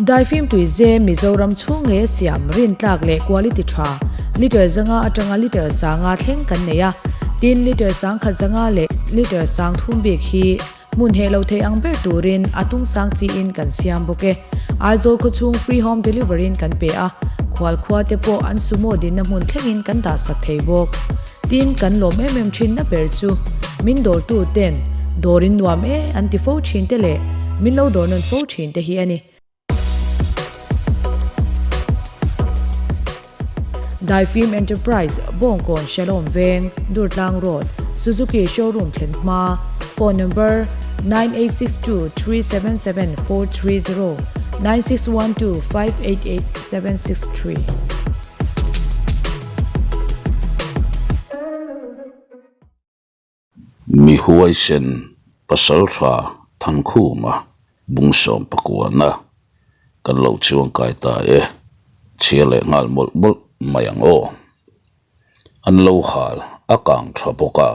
Daifim tuize Mizoram chhung nge siam rintlak leh quality tha litre 500 atanga litre 500 thleng kan nei a, tin litre 1500 leh litre 3000 bik hi hmun heh lo thei ang ber turin a tung sang chiin kan siam bawk e. Aizawl khawchhung free home delivery in kan pe a, khual khua te pawh an sumo dinna hmun thlengin kan dah sak thei bawk. Tin, kan lawm em em thin na ber chu min dawrtu ten dawr in nuam e an ti fo thin te leh min lo dawr nawn fo thin te hi a ni. Daifim Enterprise, Bawngkawn Shalom Veng, Durtlang Road, Suzuki Showroom thlen hma, Phone number, 986237 7430, 961258 8763. Mi huaisen pasal tha Thankhuma bungsawm pakuana kan lo chuangkai ta e, chhia leh nghal mawlh mawlh mai ang aw. An lo hal a kang tha bawk a,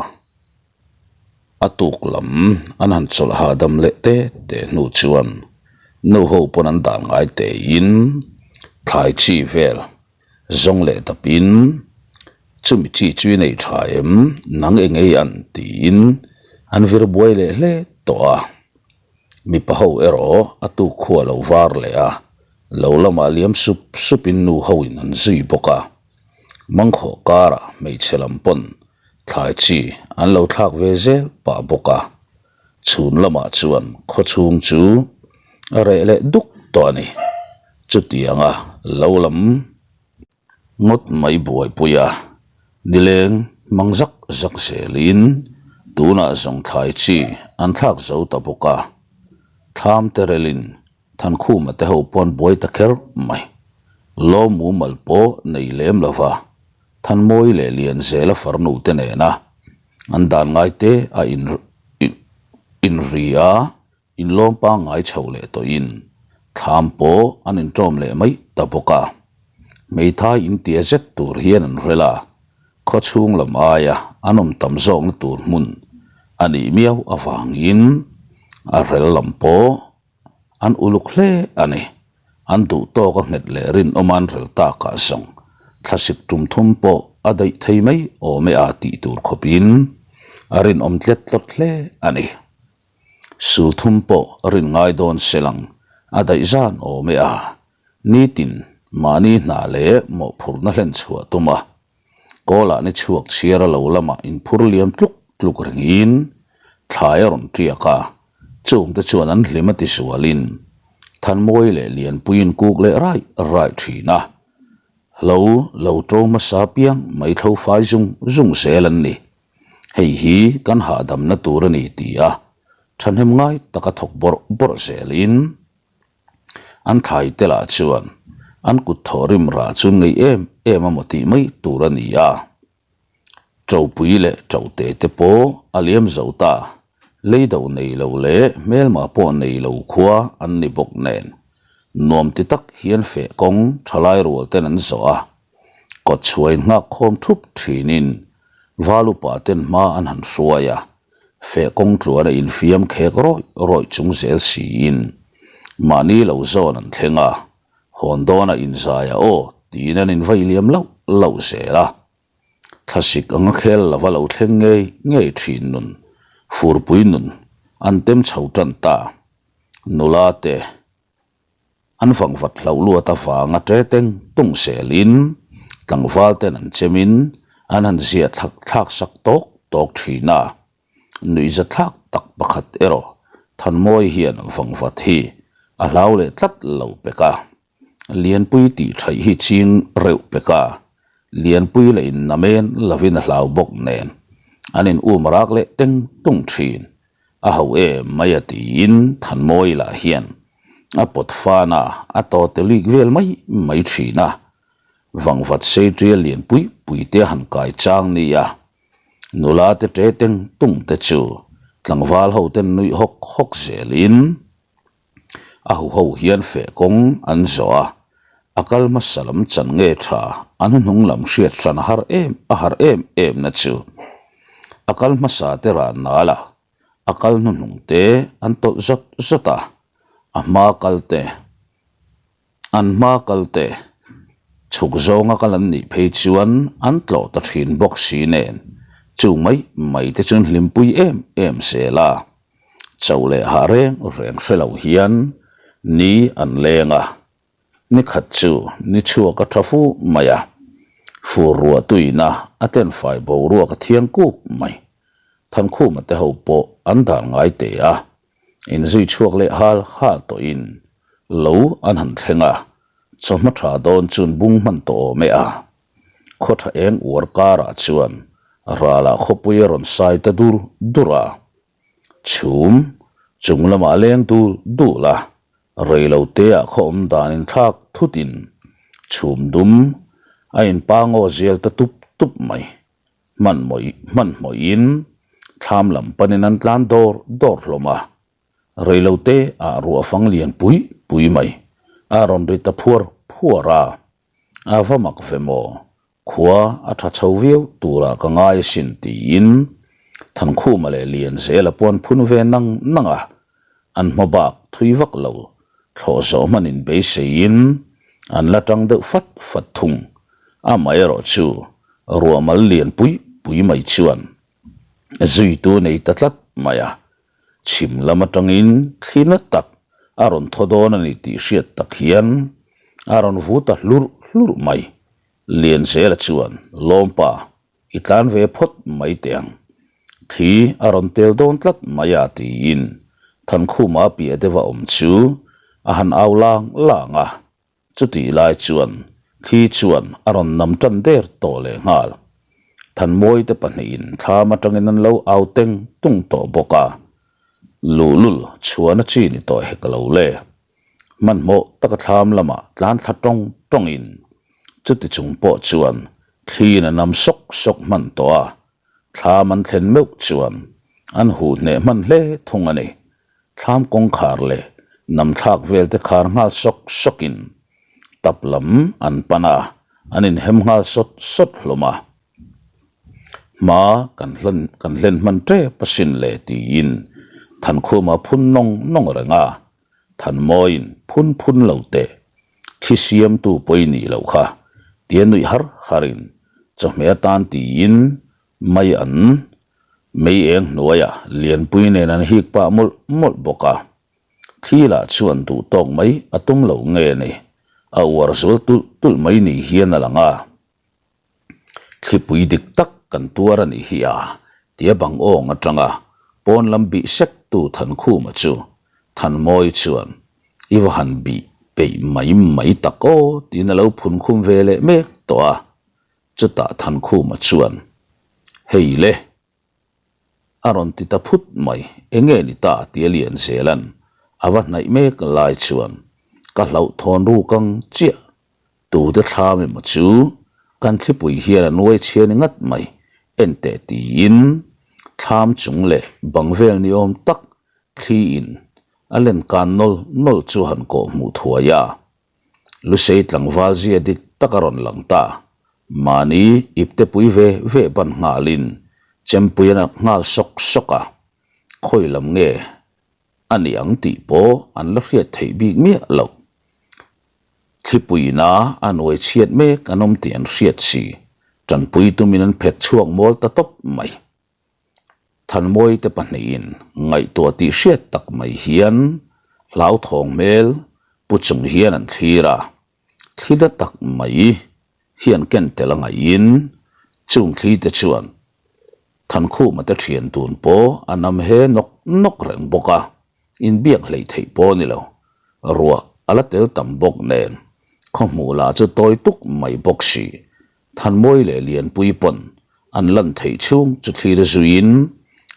a tuk lam an han chawlh hahdam leh te te hnu chuan nu ho pawn an dan ngai tein thlai chi vel Zawng leh dapin, Chumi chi chu i nei tha em? Nang eng ei an? tiin an vir buai leh hle tawh a. Mipa ho erawh a tuk khua lo var leh a, lo lamah liam sup supin nu hoin an zui bawk a. Mangkhawh karah hmeichhe lam pawn thlai chi an lo thlak ve zel pah bawk a. Chhun lamah chuan khawchhung chu a reh leh duk tawh a ni. Chutianga lo lam ngawt mai buaipui a, nileng hmang zak zak zelin tunah zawng thlai chi an thlak zo ta bawk a. Thlam te relin Thankhuma te ho pawn buai ta kher mai. Law mumal pawh nei lem lova Thanmawi leh Lianzela farnu te nena An dan ngai te a in inri a, inlawm pangngai chho leh tawhin thlam pawh an inṭawm leh mai ta bawk a. Hmeithai intia zet tur hian an rel a, khaw chhung lam aia an awm tam zawkna tur hmun a nih miau avangin a rel lam pawh an uluk hle a ni. An duh tawk a nghet leh rinawm an rel takah zawng thlasik tum thum pawh a daih thei mai awm e a tih tur khawpin a rinawm tlet tlawt hle a ni. Sul thum pawh rin ngai dawn se lang a daih zan awm e a, nitin mahni hna leh mawhphurhna hlen chhuah tum a, Kawlah ni chhuak chhiar a lo lamah inphur liam tluk tluk ringin thlai a rawn tiak a, chungte chuan an hlim a ti sualin Thanmawi leh Lianpuiin kuk leh raih raih thin a, hlo lo to hmasa piang mai thlo fai zung zung zel an ni. Hei hi kan hahdamna tur a ni ti a, thahnem ngai taka thawk bawrh bawrh zelin An thlai te lah chuan an kut thaw rim rah chu ngei em em a maw tih mai tur a ni a. Ṭopui leh ṭote te pawh a liam zo ta, lei do nei lo leh hmelma pawh nei lo khua an ni bawk nen nuam ti tak hian feh kawng ṭhalai rual ten an zawh a, kawt chhuai nghak khawm ṭhup ṭhinin val upa ten hma an han hruai a. Feh kawng tluan a infiam khek rawih rawih chung zel siin mahni lo zawn an thleng a, hawn dawn a inzai a aw tiin an invai liam lauh lauh zel a. Thlasik anga khel lova lo thleng ngei ngei thin nun, furpui nun an tem chho tan ta. Nula te An vangvat hlauh luat avanga ṭe teng tung selin tlangval ten an chemin an han ziah thlak thlak sak tawk tawk thin a. Nuihza thlak tak pakhat erawh Thanmawi hian vangvat hi a hlau leh tlat lo pek a. Lianpui tih thaih hi ching reuh pek a, Lianpui leh in namen lovin a hlau bawk nen an in um rak leh teng tung thin. A ho em mai a tiin Thanmawi lah hian a pawt fan a, a tawte lik vel mai mai thin a. Vangvat sei tial lian pui pui te a han kai chang nia. Nula te ṭe teng tung te chu tlangval ho ten nuih hawk hawk zelin a huho hian feh kawng an zawh a, a kal hmasa lam chan nge tha a hnuhnung lam hriat hran a har em a har em em na chu a kal hmasa te ran nal a, a kal hnuhnung te an tawlh zawt zawt a, a hma kal te. An hma kalte chhuk zawnga kal an nih phei chuan an tlawh ta thin bawk si nen chu mai mai te chuan hlimpui em em zel a. Cho leh hah reng reng hre lo hian ni an leng a, ni khat chu ni chhuak a tha fu mai a, fur ruah tuina a tlenfai boruak a thiang kuk mai. Thankhuma te ho pawh an dan ngai teh a, inzui chhuak leh hal hal tawhin lo an han thleng a, chawhma tha dawn chuan bung hman tawh awm e a. Khaw tha eng uar karah chuan ralah khawpui a rawn sai ta dur dur a. Chhum chung lamah leng dul dul a, reilo teah khaw awm dan inthlak thutin chhum dum a inpangaw zial ta tup tup mai. Hmanhmawih hmanhmawhin thlam lam panin an tlan dawr dawr hlawm a, reilo teah ruah fang lian pui pui mai a rawn ri ta phuar phuar a, a va mak ve maw? Khua a tha chho viau turah ka ngai asin tiin Thankhuma leh Lianzela pawh an phun ve nang nang a, an hma bak thui vak lo thlawh zawh hmanin beiseiin an la tang deuh fat fat thung. Amaherawh chu ruahmal lian pui pui mai chuan zuitu nei ta tlat mai a, chhim lam atangin thli na tak a rawn thaw dawn a ni tih hriat tak hian a rawn vu ta hlurh hlurh mai. Lianzela chuan, Lawmpa, i tlan ve phawt mai teh ang. Thli a rawn tel dawn tlat mai a tiin Thankhuma piah deuha awm chu a han au lang lang a. Chutih lai chuan thli chuan a rawn nam tan der tawh leh nghal. Thanmawi te pahnihin thlam atangin an lo au teng tung tawh bawk a. Luhlul chhuahna chi ni tawh hek lo le. Hmanhmawh taka thlam lamah tlan thla tawng tawngin chuti chung pawh chuan thliin a nam sawk sawk hman tawh a, thlam an thlen meuh chuan an huh hneh hman hle thung a ni. Thlam kawngkhar leh nam thlak vel te khar nghal sawk sawkin tap lam an pan a, an inhem nghal sawt sawt hlawm a. Hma kan hlan kan hlen hman tep asin le tiin Thankhuma phun nawng nawng reng a, Thanmawiin phun phun lo teh, thi siamtu pawi nih loh kha tia nuih har harin chawhmeh atan tiin mai an mei eng hnuaia lianpui nen an hik pah mawlh mawlh bawk a. Thli lah chuan duh tawk mai a tum lo nge ni, a uar zual tulh tulh mai ni hian a lang a. Thlipui dik tak kan tuar a nih hi a, tia bang awng atanga pawn lam bih sek tu Thankhuma chu Thanmawi chuan i va han bih peih mai mai tak aw tiin a lo phun khum ve leh mek tawh a, chutah Thankhuma chuan Hei le! A rawn ti ta phut mai, enge ni ta tia Lianzela'n a va hnaih mek lai chuan ka hlauhthawn ruk ang chiah. Tute thlam emaw chu kan thlipui hian a nuai chhia ni ngat mai, en teh tiin thlam chung leh bang vel ni awm tak thli in a len kan nawl nawl chu han kawh hmuh thuai a. Lusei tlangval zia dik tak a rawn lang ta. Mahni ipte pui ve ve ban nghalin chempui an ak nghal sawk sawk a, khawi lam nge a ni ang tih pawh an la hriat theih bik miah lo. Thlipuina a nuai chhiat mek an awm tih an hriat si, tanpui tumin an phet chhuak mual ta tawp mai. Thanmawi te pahnihin ngaihtuah tih hriat tak mai hian hlauthawng hmel pu chung hian an thlir a, thli na tak mai hian ken tel a ngaihin chung thli te chuan Thankhuma te thian tun pawh a nam he nawk nawk reng bawk a, inbiak hleih theih pawh a ni lo, ruah a la tel tam bawk nen khawhmuh lah chu tawi tuk mai bawk si. Thanmawi leh Lianpui pawn an lan theih chhung chu thlir zuiin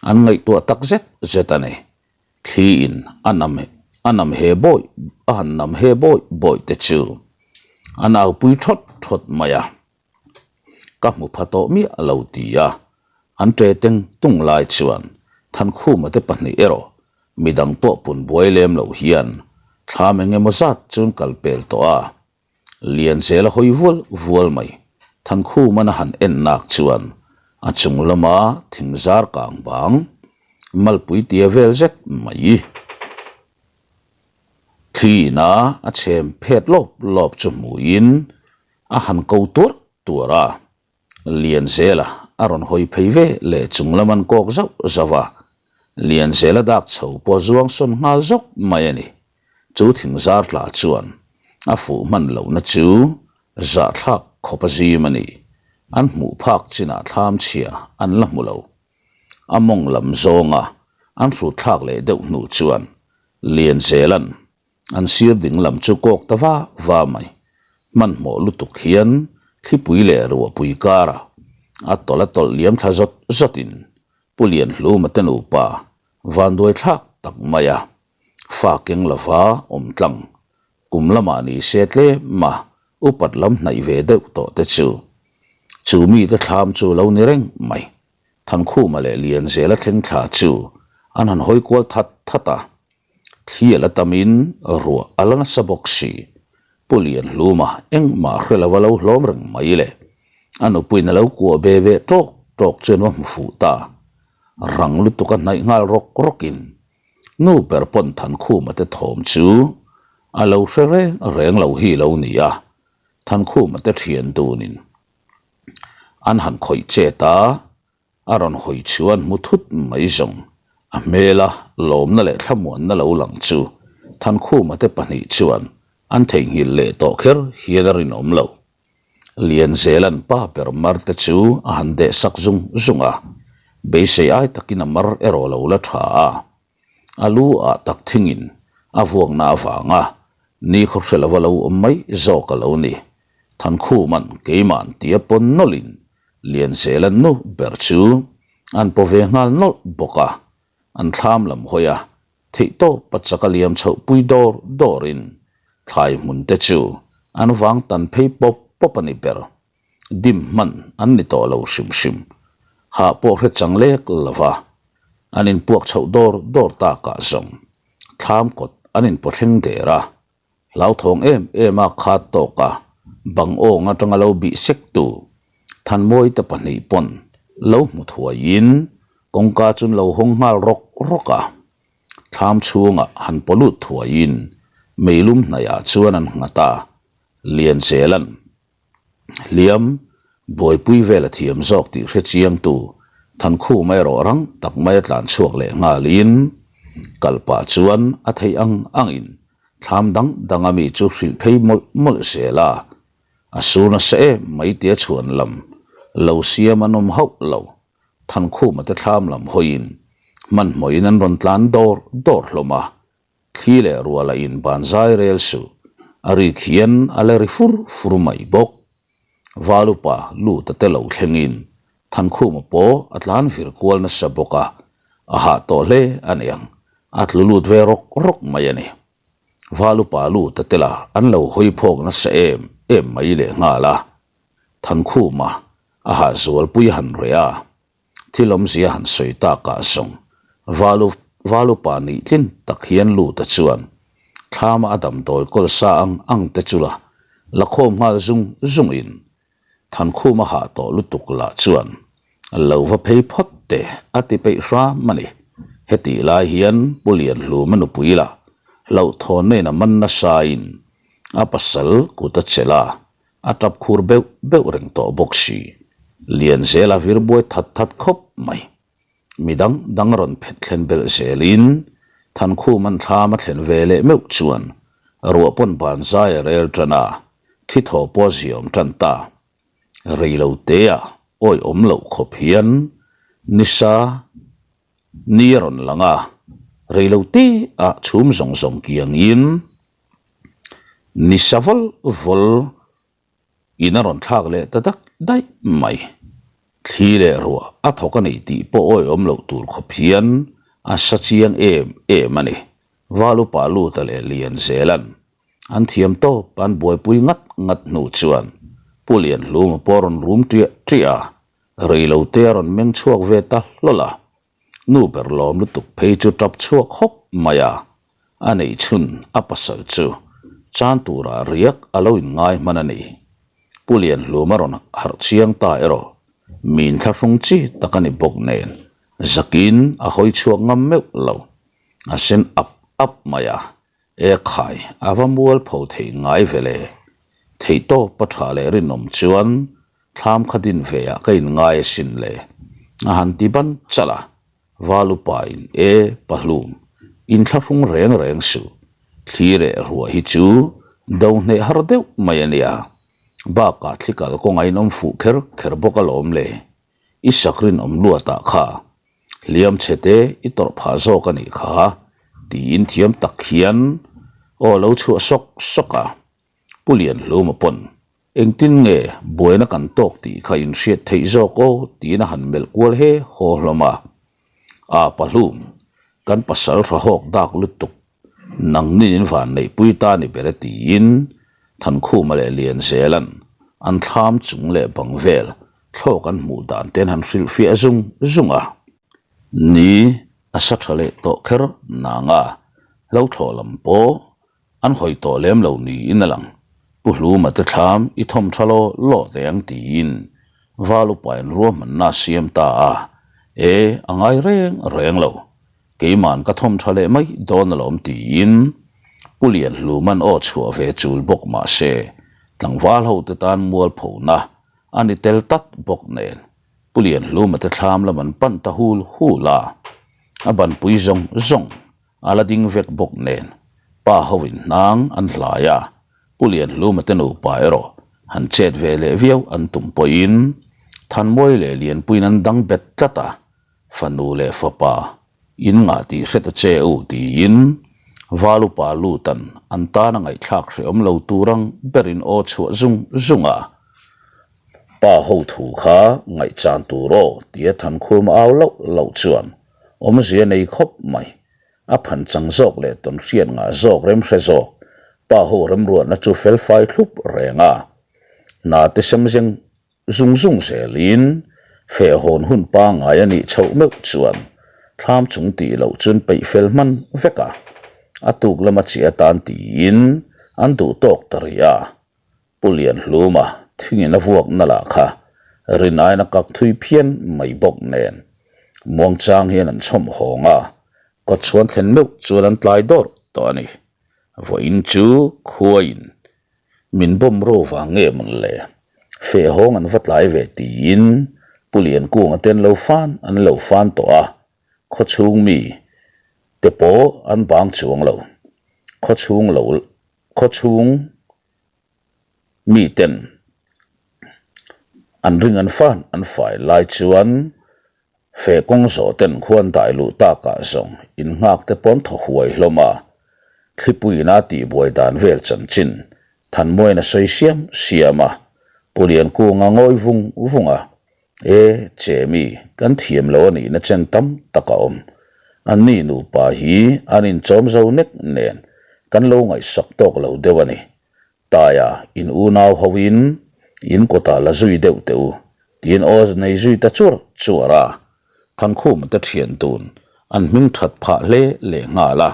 an ngaihtuah tak zet zet a ni. Thliin a nam a nam he bawih a han nam he bawih bawih te chu an aupui thawt thawt mai a, ka hmu pha tawh miah lo ti a, an ṭe teng tung lai chuan Thankhuma te pahnih erawh midang pawh pun buai lem loh hian thlam eng emaw zat chuan kal pel tawh a. Lianzela hawi vual vual mai. Thankhuman a han en nak chuan a chung lama thing zar kang bang malpui tia vel zet mai. Thli ina a chhem phet lawp lawp chu hmuhin a han ko tuarh tuarh a. Lianzela a rawn hawi phei ve leh chung lam an kawk zauh zauh a, Lianzela dak chho pawh zuang sawn nghal zawk mai a ni. Chu thing zar tla chuan a fuh hman lohna chu zahthlak khawp a zim a ni. An hmuh phak chinah thlam chhia an la hmu lo. A mawng lam zawnga an hrut thlak leh deuh hnu chuan Lianzela'n An sir ding lam chu kawk ta va va mai. Hmanhmawh lutuk hian thlipui leh ruahpui karah a tawlh a tawlh liam thla zawt zawtin Pu Lianhluma te nupa vanduai thlak tak mai a, fa keng lova awm tlang kum lamah ni se tlem a upat lam hnaih ve deuh tawh te chu chu mite thlam chu lo ni reng mai. Thankhuma leh Lianzela thleng thla chu an han hawi kual that that a, thli a la tamin ruah a la nasa bawk si. Pu Lianhluma engmah hre lo a lo hlawm reng mai le. A nupuiin a lo kuah ve ve tawk tawk chuan va hmu fuh ta. Rang lutuk a hnaih nghal rawk rawkin nu ber pawn Thankhuma te thawm chu a lo hre reng reng lo hi lo ni a, Thankhuma te thian dunin An han khawih chet a, a rawn hawi chuan hmu thut mai zawng. A hmela lawmna leh thlamuanna lo lang chu Thankhuma te pahnih chuan an theihnghilh leh tawh kher hian a rinawm lo. Lianzela'n pa ber mar te chu a han deh sak zung zung a, beisei ai takin a mar erawh lo la tha a. A lu ah tak thingin a vuakna avanga ni khaw hre lova lo awm mai zawk a lo ni. Thankhuman keima'n tia pawn nawlhin Lianzela nu ber chu an paw ve nghal nawlh bawk a, an thlam lam hawi a, theihtawp a chak a liam chhoh pui dawr dawrin thlai hmun te chu an vang tan phei pawp pawp a ni ber. Dim hman an ni tawh lo hrim hrim. Hah pawh hre chang lek lo va, an inpuak chhoh dawr dawr takah zawng thlam kawt an inpawthleng der a, hlauthawng em em a khat tawk a, bang awng atanga lo bih sek tu Thanmawi te pahnih pawn lo hmu thuaiin kawngka chu an lo hawng nghal rawk rawk a, thlam chhungah han paw lut thuaiin meilum hnaihah chuan an nghat a, Lianzela'n Hliam buaipui vel a thiam zawk tih hre chiangtu Thankhuma erawh rang tak mai a tlan chhuak leh nghalin kal pah chuan a theih ang angin thlam dang dang a mi chu hrilh phei mawlh mawlh zel a, a sur nasa em mai tia chhuan lam lo siam an awm hauh lo. Thankhuma te thlam lam hawiin hmanhmawhin an rawn tlan dawr dawr hlawm a, Thli leh rual a in ban zai rel suh, a rik hian a la ri fur fur mai bawk. Valupa lut a te lo thlengin Thankhuma pawh a tlan vir kual nasa bawk a, a hah tawh hle a niang, a tlu lut ve rawk rawk mai a ni. Valupa lut a te lah an lo hawi phawk nasa em em mai lehnghal a, Thankhuma a hahzualpui a han reh a, thil awmzia han sawi takah zawng Valu Valupa nih tlin tak hian Luta chuan thlama a damdawi kawl sa ang ang te chu la la khawm nghal zung zungin Thankhuma hah tawh lutuk lah chuan lo va phei phawt teh a ti peih hram a ni. Hetih lai hian Pu Lianhluma nupui lah hlauhthawnna in a man nasain a pasal kut a chelh a, A tap khur beuh beuh reng tawh bawk si. Lianzela vir buai that that khawp mai. Mi dang dang rawn phet thlen belh zelin Thankhum an thlam a thlen ve leh meuh chuan ruah pawn ban zai a rel tan a, thi thaw pawh a ziawm tan ta. Rei lo tea awi awm loh khawp hian nisa ni a rawn lang a, rei lo te ah chhum zawng zawng kiangin Nisa vawl vawl in a rawn thlak leh ta dak daih mai. Thli leh ruah a thawk a nei tih pawh awihawm loh tur khawp hian a sa chiang em em a ni. Valupa Luta leh Lianzela'n an thiam tawp an buaipui ngat ngat hnu chuan Pu Lianhluma pawh a rawn rum ṭiah ṭiah a, reilote a rawn meng chhuak ve ta hlawl a. Nu ber lawm lutuk phei chu tap chhuak hawk mai a, a neih chhun a pasal chu chan turah riak a lo inngai hman a ni. Pu Lianhlum a rawn harh chiang ta erawh min thlahrung chi tak a ni bawk nen zakin a hawi chhuak ngam meuh lo, a sen ap ap mai a. E khai, a va mualpho thei ngai ve le. Theihtawp a tha leh rinawm chuan thlam kha din ve ah ka inngai asin le. A han ti ban chalh a, Valupain e pahlum, inthlahrung reng reng suh. Thli reh ruah hi chu do hneh har deuh mai a nia. Bakah thli kal kawng a inawm fuh kher kher bawk alawm le. I sak rinawm luatah kha hliam chhe te i tawrh phah zawk a nih kha tiin thiam tak hian aw lo chhuah sawk sawk a. Pu Lianhluma pawn engtin nge buaina kan tawk tih kha in hriat theih zawk aw tiin a han melh kual he haw hlawm a. Aa Pahlum, kan pasal hra hawk dak lutuk Nangnin in van neihpui ta ni ber e tiin Thankhuma leh Lianzela'n an thlam chung leh bang vel thlawk an hmuh dan te an han hrilhfiah zung zung a. Ni a sa tha leh tawh kher nanga hlo thlawh lam pawh an hawi tawh lem lo niin a lang. Pu Hluma te thlam i thawm tha law law teh ang tiin Val upain ruahmanna a siam ta a, e a ngai reng reng lo. Keiman ka thawm tha leh mai dawn alawm tiin Pu Lianhluman aw chhuah ve chul bawk mah se tlangval ho te tan mualphona a ni tel tat bawk nen Pu Lianhluma te thlam lam an pan ta hul hul a, a banpui zawng zawng a la ding vek bawk nen pa ho in hnang an hlai a, Pu Lianhluma te nupa erawh han chet ve leh viau an tum pawhin Thanmawi leh Lianpuiin an dang bet tlat a. Fanu leh fapa in ngah tih hre ta che u tiin Valupa lutan an tana ngaihthlak hrehawm lo tur ang berin aw chhuah zung zung a. Pa ho thu kha ngaihchan tur aw tia Thankhum au loh loh chuan awmzia nei khawp mai. A phan chang zawk leh tawn hriat ngah zawk rem hre zawk pa ho remruatna chu felfai thlup reng a. Hna te sem zeng Zung zung zelin fehhawn hun pangngai a nih chhoh meuh chuan thlam chung tih loh chuan peih fel hman vek a, a tuk lama chi atan tiin an duh tawk ta rih a. Pu Lianhluma thingin a vuak na lah kha rin aiin a kak thui phian mai bawk nen muangchang hian an chhawm hawng a, kawtchhuan thlen meuh chuan an tlai dawrh tawh a ni. Vawiin chu khuaiin Min bomb ro vang nge mawn le? Feh hawng an va tlai ve tiin Pu Liankunga te an lo fan an lo fan tawh a, khawchhung mi te pawh an bang chuang lo. Khawchhung lo khawchhung mi ten an ring an fan an fai lai chuan Feh kawng zawh ten khuan dai luh takah zawng in nghak te pawn thaw huai hlawm a, thlipuiin a tihbuai dan vel chanchin Thanmuain a sawi siam siam a, Pu Liankunga ngawi vung vung a, E, Chemi, kan thiam lo a nihna chen tam tak a awm. Anni nupa hi an inchawm zo nek nen kan lo ngaihsak tawk lo deuh a ni. Taia in unau ho in in kawtah la zui deuh teh u tiin aw nei zui ta chuar chuar a, Thankhuma te thian tun an hming that phah hle leh nghal a,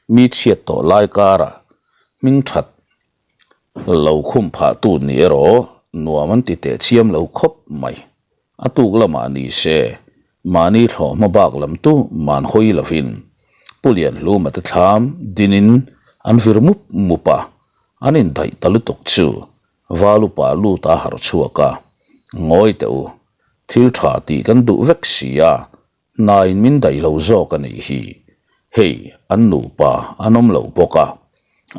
mi chhiat tawh lai karah hming that lo khum phah tu ni erawh nuam an ti teh chiam lo khawp mai. A tuk lamah ni se, mahni thlawh hma bak lam tu man hawi lovin Pu Lianhluma te thlam dinin an vir mup mup a, an indaih ta lutuk chu Valupa lut a harh chhuak a, Ngawi teh u, thil tha tih kan duh vek si a, Hnain min daih lo zawk a nih hi. Hei, an nupa an awm lo bawk a,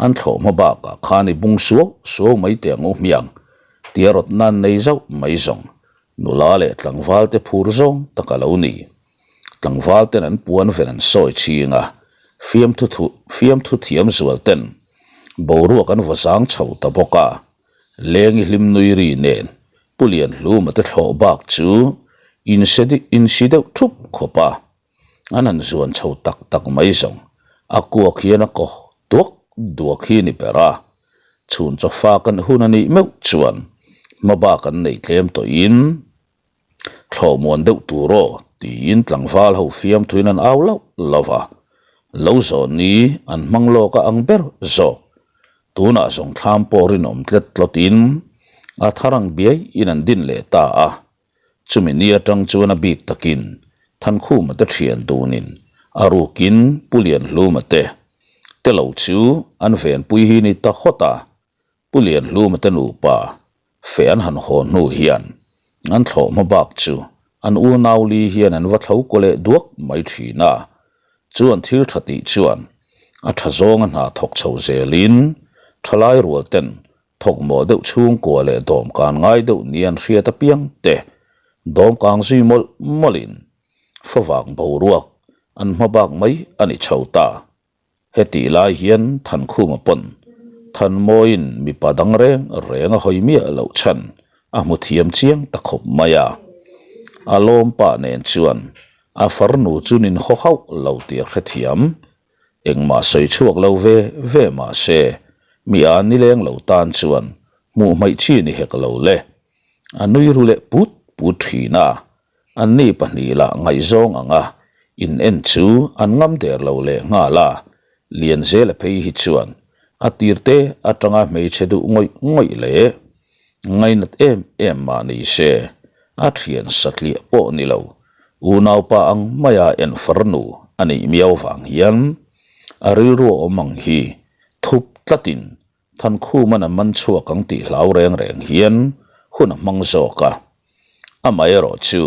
an thlawh hma bakah khan i bung suau suau mai teh ang u hmiang, tia rawtna an nei zauh mai zawng. Nula leh tlangval te phur zawng tak a lo ni. Tlangval ten an puan ven an sawi ching a, fiamthu thu fiamthu thiam zual ten boruak an vaw zang chho ta bawk a. Lengi hlim nui ri nen Pu Lianhluma te thlawh bak chu insi deuh thup khawp a, an han zuan chho tak tak mai zawng. A kuak hian a kaw duak duak hi ni ber a, chhun chaw fak an hun a nih meuh chuan hma bak an nei tlem tawhin Thlawh muan deuh tur aw, tiin tlangval ho fiamthuin an au lauh lauh va. Lo zawh ni an hmang lawk a ang ber zawk. Tunah zawng thlam pawh rinawm tlet tlawtin a thar ang biai in an din leh ta a. Chumi ni atang chuan a bik takin Thankhuma te thian dunin a rukin Pu Lianhluma te. Te lo chu an venpui hi ni ta hawt a, Pu Lianhluma te nupa feh an han haw hnu hian an thlawh hma bak chu an unau li hian an va thlo kaw leh duak mai thin a. Chu an thil tha tih chuan a tha zawnga hna thawk chho zelin thalai rual ten thawk mawh deuh chhungkua leh dawmkan ngai deuh ni an hriat apiang te dawmkang zui mawlh mawlhin favang boruak an hma bak mai a ni chho ta. Hetih lai hian Thankhuma pawn Thanmawiin mipa dang reng reng a hawi miah loh chhan a hmu thiam chiang ta khawp mai a. A lawmpa nen chuan a farnu chu nin haw hauh lo tih a hrethiam. Engmah sawi chhuak lo ve ve mah se mi a nileng lo tan chuan hmuh hmaih chi ni hek lo le. A nui ru leh put put thin a. Anni pahnih lah ngaihzawng anga in en chu an ngam der lo leh nghal a, Lianzela phei hi chuan a tirte atanga hmeichhe duh ngawih ngawih leh ngainat em em mah ni se, a thian satliah pawh ni lo, unaupa ang maia en farnu a nih miau vang hian a rilru awm ang hi thup tlatin Thankhuman a man chhuak ang tih hlau reng reng hian hun a hmang zawk a. Amaherawh chu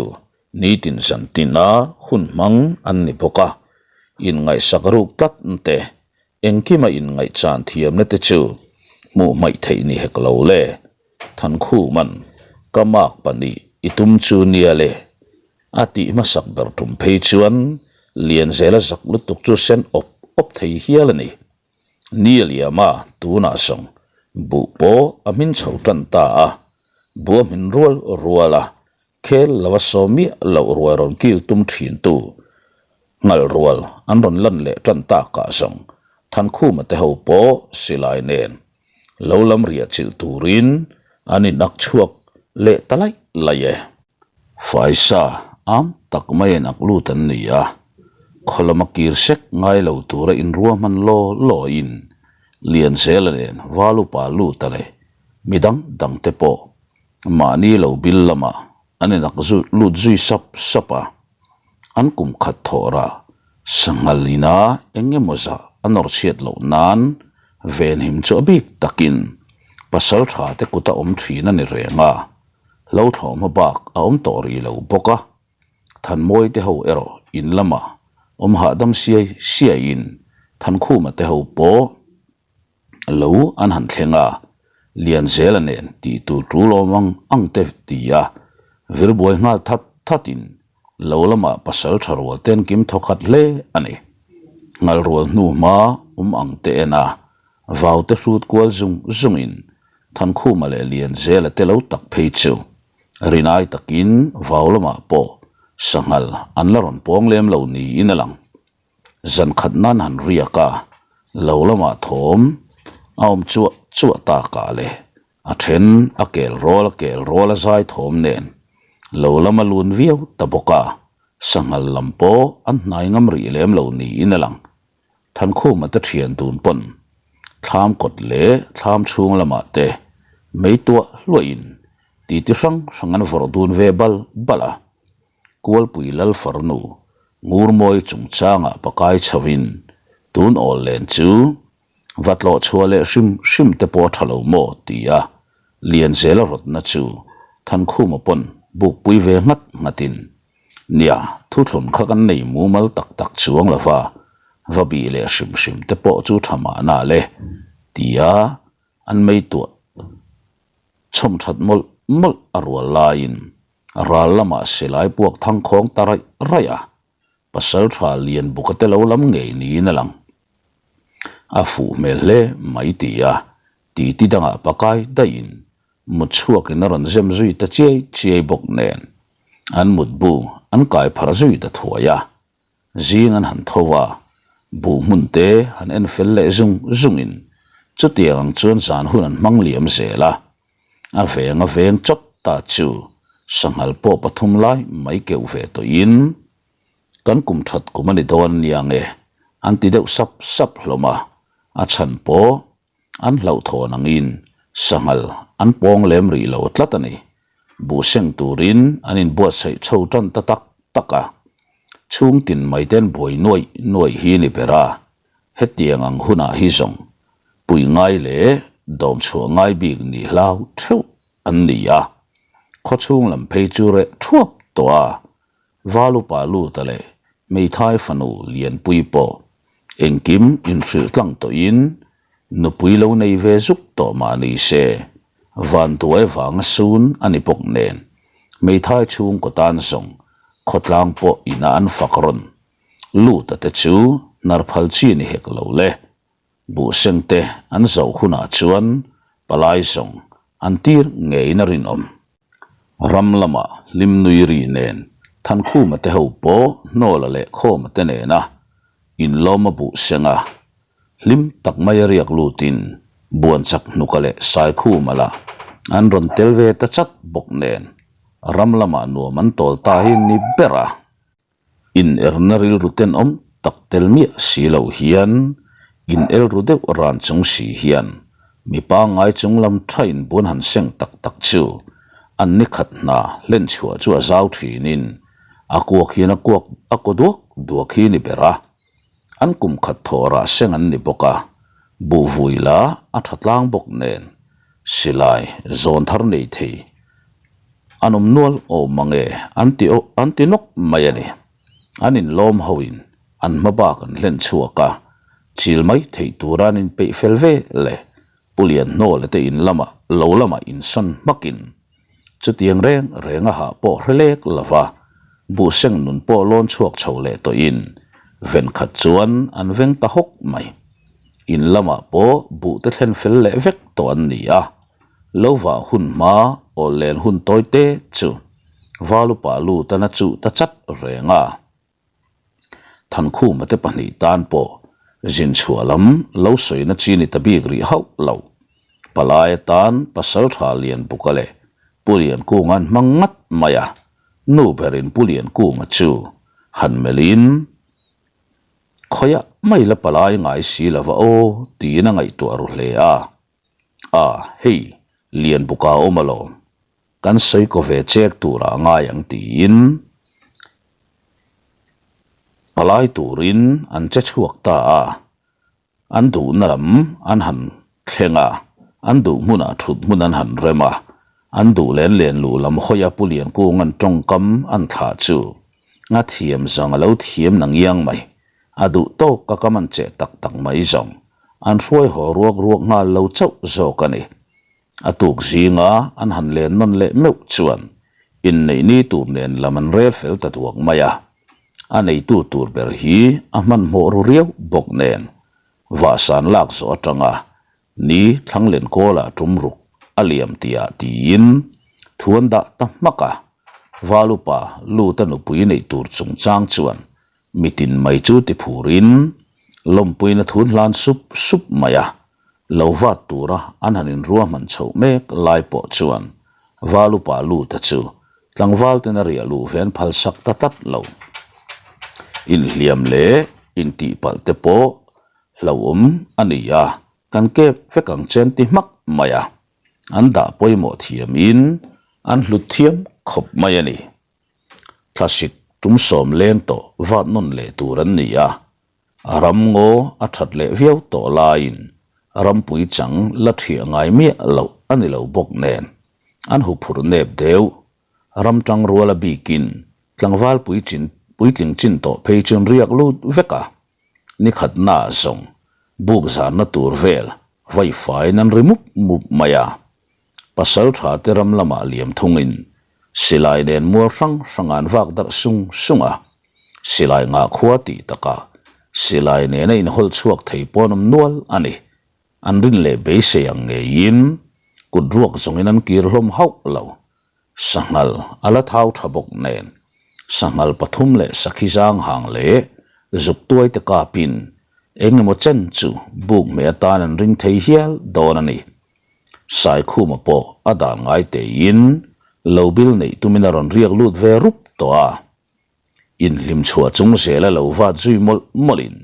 nitin zan tina hun hmang an ni bawk a, inngaihsak ruk tlat te, engkima inngaihchan thiamna te chu hmuh hmaih theih ni hek lo le. Thankhuman ka mark pahnih i tum chu nia le. A tih hmasak ber tum phei chuan Lianzela zak lutuk chu sen awp awp thei hial a ni. Ni a liam a, tunah zawng buh pawh a hmin chho tan ta a, buh a hmin rual rual a, khel lo a saw miah loh ruai rawn kil tum thin tu ngalh rual an rawn lan leh tan takah zawng Thankhuma te ho pawh silai nen lo lam riah chilh turin an inak chhuak leh ta laih laih e. Faisa am tak mai a nak lut an ni a, khaw lama kir sek ngai lo tura inruahman law lawin Lianzela nen Valupa luta leh midang dangte pawh mahni lo bil lamah an inak lut zui sap sap a, an kum khat thawh rah sanghal ina eng emaw zah a nawr chhiat loh nan venhim chu a bik takin pasal tha te kuta awm thin a ni reng a. Hlo thlawh hma bak a awm tawh rih lo bawk a, Thanmawi te ho erawh in lamah awm hahdam siai siaiin Thankhuma te ho pawh lo an han thleng a, Lianzela nen tih tur tul awm ang ang te ti a, vir buai nghal that thatin lo lamah pasal tha rual ten kim thaw khat hle a ni. Ngal rual hnu hma awm ang te en a, vau te hrut kual zung zungin Thankhuma leh Lianzela te lo tak phei chu rinai takin vau lamah pawh sanghal an la rawn pawng lem lo niin a lang. Zan khat nan han riak a, lo lamah thawm a awm chuah chuah takah leh a then a kel rual a kel rual a zai thawm nen lo lama lun viau ta bawk a, sanghal lam pawh an hnai ngam rih lem lo niin a lang. Thankhuma te thian dun pawn thlam kawt leh thlam chhung lamah te mei tuah hluahin titi hrang hrang an vawrh dun ve bal bal a. Kualpui lal farnu Ngurmawi chungchangah pakai chhovin tun awl len chu va tlawh chhuah leh hrim hrim te pawh a tha lo maw tia Lianzela rawtna chu Thankhuma pawn bukpui ve nghat nghatin Nia, thuthlun kha kan nei mumal tak tak chuang lo va, va bih leh hrim hrim te pawh chu tha mahna le, tia an mei tuah chhawm that mawlh mawlh a rual laiin ral lamah silai puak thangkhawng ta raih raih a, pasal tha lian buka te lo lam ngei niin a lang. A fuh hmel hle mai tia titi dangah pakai daihin Mut chhuakin a rawn zem zui ta chiai chiai bawk nen an mutbu an kai pharh zui ta thuai a, zing an han tho a, buh hmun te han en fel leh zung zungin chutiang ang chuan zan hun an hmang liam zel a, a veng a veng chawt ta chu sanghal pawh pathum lai mai keuh ve tawhin kan kum that kum a ni dawn nia nge an ti deuh sap sap hlawm a, a chhan pawh An hlauhthawn angin sanghal an pawng lem rih lo tlat a ni. Buh seng turin an inbuatsaih chho tan ta tak tak a. Chhungtin mai ten buai nuaih nuaih hi ni ber a. Hetiang ang hunah hi zawng pui ngai leh dawm chhuah ngai bik nih hlau theuh an ni a, khawchhung lam phei chu reh thuap tawh a, Valupa Luta leh Meithai fanu Lianpui pawh engkim inhrilh tlang tawhin nupui lo nei ve zuk tawh mah ni se, vanduai vanga sun a ni bawk nen Meithai chhungkaw tan zawng khawtlang pawh ina an fak rawn Luta te chu hnar phal chi ni hek lo le. Buhseng te an zoh hunah chuan palai zawng an tir ngeiin a rinawm. Ram lama hlim nui ri nen Thankhuma te ho pawh Hnawla leh Khawma te nena inlawm a buhseng a, hlim tak mai a riak lutin Buanchak hnuka leh Saikhuma lah an rawn tel ve ta chat bawk nen ram lamah nuam an tawl ta hi ni ber a. Inerna rilru tenawm tak tel miah si lo hian inel ru deuh ran chung si hian mi pangngai chung lam thain buan han seng tak tak chu an ni khat hna hlen chhuah chu a zau thinin a kuak hian a kuak a kaw duak duak hi ni ber a, an kum khat thawh rah seng an ni bawk a, buhvui la a tha tlang bawk nen silai zawn thar nei thei. An awm nual awm mang e, an ti an ti nawk mai a ni. An inlawm hoin an hma bak an hlen chhuak a, chil mai theih tura an inpeih fel ve le. Pu Lianhnawla te in lamah lo lamah insawn hmakin chutiang reng reng a hah pawh hre lek lo va, buhseng nun pawh lawn chhuak chho leh tawhin venkhat chuan an veng ta hawk mai. In lamah pawh buh te thlen fel leh vek tawh an ni a. Lo vah hun hma awl len hun tawi te chu Valupa lut an a chuh ta chat reng a. Thankhuma te pahnih tan pawh zin chhuah lam lo sawina chi ni ta bik rih hauh lo. Palai atan Pasaltha Lianbuka leh Pu Liankunga an hmang ngat mai a, nu berin Pu Liankunga chu han melhin khawiah mai la palai ngai si lova aw tiin a ngaihtuah ru hle a. A, hei, Lianbuka awm alawm. Kan sawi kaw ve chek turah a ngai ang tiin palai turin an che chhuak ta a. An duhna lam an han thleng a, an duh hmunah thut hmun an han rem a, an duh len len luh lam hawia Pu Liankunga'n tawngkam an thlah chu a thiam zawng a lo thiam na ngiang mai. A duh tawk a kam an cheh tak tak mai zawng an hruai haw ruak ruak nghal lo chauh zawk a ni. A tuk zinga an han len nawn leh meuh chuan inneih ni tur nen lam an rel fel ta duak mai a. A neitu tur ber hi a hmanhmawh ru riau bawk nen vahsan lak zawh atanga ni thlanglen kawlah tum ruk a liam tihah tiin thu an dah ta hmak a. Valupa Luta nupui neih tur chungchang chuan Mitin mai chu ti phurin lawmpuina thun hlan sup sup mai a, lo vat tura an han inruahman chhoh mek lai pawh chuan Valupa Luta chu tlangval ten a riah luh ven phal sak ta tlat lo. Inhliam leh intihpalh te pawh hlauhawm a ni a, kan kep vek ang chen ti hmak mai a, an dah pawimawh thiamin an hlut thiam khawp mai a ni. Thlasik tum sawm leng tawh vat nawn leh tur an ni a, a ram ngaw a that leh viau tawh laiin rampui chang la thiah ngai miah loh a ni lo bawk nen an huphurh nep deuh. Ram tang rual a bikin tlangval puitling chin tawh phei chuan riak lut vek a, ni khatnaah zawng buk zarna tur vel vaifaiin an ri mup mup mai a. Pasal tha te ram lamah liam thungin silai nen mual hrang hrang an vak darh sung sung a, silai ngah khua tih takah silai nena inhawlh chhuak thei pawn awm nual a ni. An rin leh beisei ang ngeiin kut ruak zawngin an kir hlawm hauh lo. Sanghal a la thau tha bawk nen sanghal pathum leh sakhi zang hang leh zuk tuai te kapin eng emaw chen chu buk hmeh atan an ring thei hial dawn a ni. Saikhuma pawh a dan ngai teiin lo bil neih tumin a rawn riak lut ve rup tawh a. Inhlim chhuah chung zela lo vat zui mawlh mawlhin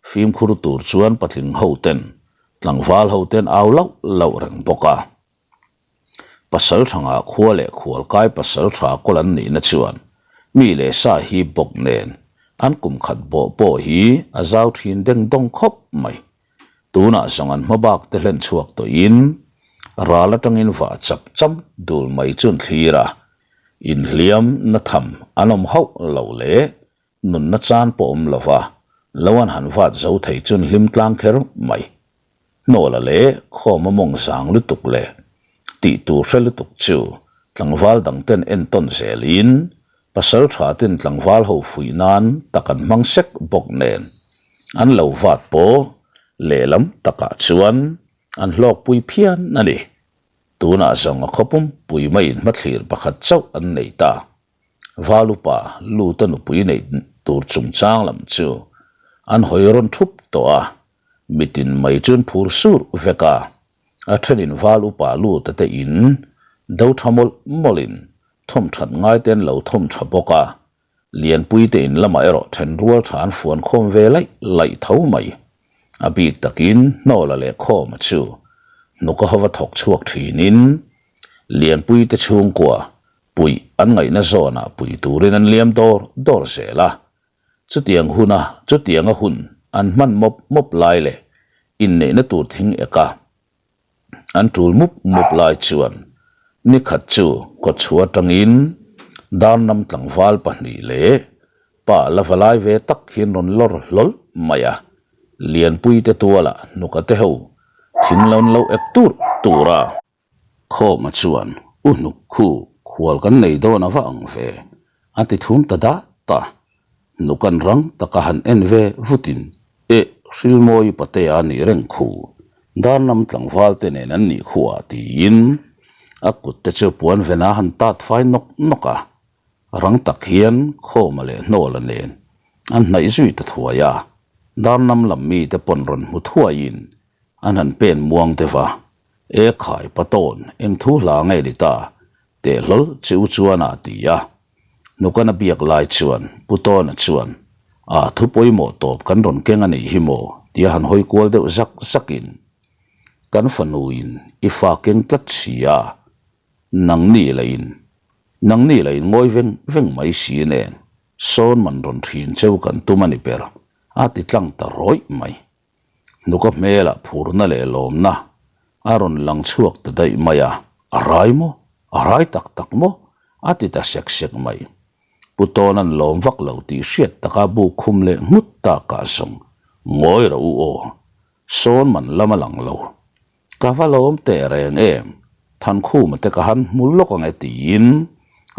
fimkhur tur chuan patling hoten tlangval hoten au lauh lauh reng bawk a. Pasal thangah khua leh khualkai pasal tha kawl an nihna chuan mi leh sa hip bawk nen. An kum khat bawh pawh hi a zau thin deng dawng khawp mai. Tunah zawng an hmabak te hlen chhuak tawhin ral atangin vah chap cham dul mai chu an thlir a, inhliam na tham an awm hauh lo leh nunna chan pawh awm lova lo an han vat zo thei chu an hlim tlang kher mai. Hnawla leh khawma mawng zang lutuk leh tih tur hre lutuk chu tlangval dangten entawn zelin pasal tha ten tlangval ho fuih nan tak an hmang sek bawk nen an lo vat pawh lehlam takah chuan an hlawkpui phian a ni. Tunah zawng a khawpum pui maiin hmathlir pakhat chauh an nei ta. Valupa Luta nupui neih tur chungchang lam chu an hawi rawn thup tawh a, mitin mai chu an phur sur vek a, a thenin Val upa Luta te in do tha mawlh mawlhin thawm that ngai te an lo thawm tha bawk a, Lianpui te in lamah erawh then rual tha an fuan khawm ve laih laih tho mai. A bik takin Hnawla leh Khawma chu hnuka hova thawk chhuak thinin Lianpui te chhungkua puih an ngaihna zawnah pui turin an liam dawr dawr zel a. Chutiang huna chutianga hun an hman mawp mawp lai leh inneihna tur thing eka an tul mup mup lai chuan nikhat chu kawtchhuah atangin Darnam tlangval pahnih leh pa la va lai ve tak hian rawn lawr hlawl mai a, Lianpui te tualah hnuka te ho thing lo an lo ek tur tur a. Khawma chuan, U hnuk khu khual kan nei dawn a va ang ve, a ti thum ta dat a. Hnukan rang taka han en ve vutin, Eh, Hrilmawi Patea a nih reng khu, Darnam tlangval te nen an nih khuah tiin a kut te chu puan vena han tat fai nawk nawk a. Rang tak hian Khawma leh Hnawla nen an hnaih zui ta thuai a, Darnam lam mite pawn rawn hmu thuaiin an han pen muang deuh a. E khai patawn eng thu hla nge ni ta teh hlawl che u chuan a ti a. Hnukana biak lai chuan Pu Tawna chuan a thu pawimawh tawp kan rawn keng a nih hi maw tia han hawi kual deuh zak zakin kan fanuin i fa keng tlat si a, nangni lahin nangni lahin ngawi veng veng mai si nen sawn man rawn thin cheu kan tum a ni ber a ti tlang ta rawih mai. Hnuka hmelah phurna leh lawmna a rawn lang chhuak ta daih mai a, A rai maw? A rai tak tak maw? a ti ta sek sek mai. Pu Tawna'n lawm vak lo tih hriat taka buk khum leh nghut takah zawng ngawi rawh u aw, sawn man lam a lang lo. Ka va lawm teh reng em? Thankhuma te ka han hmu lawk ang e tiin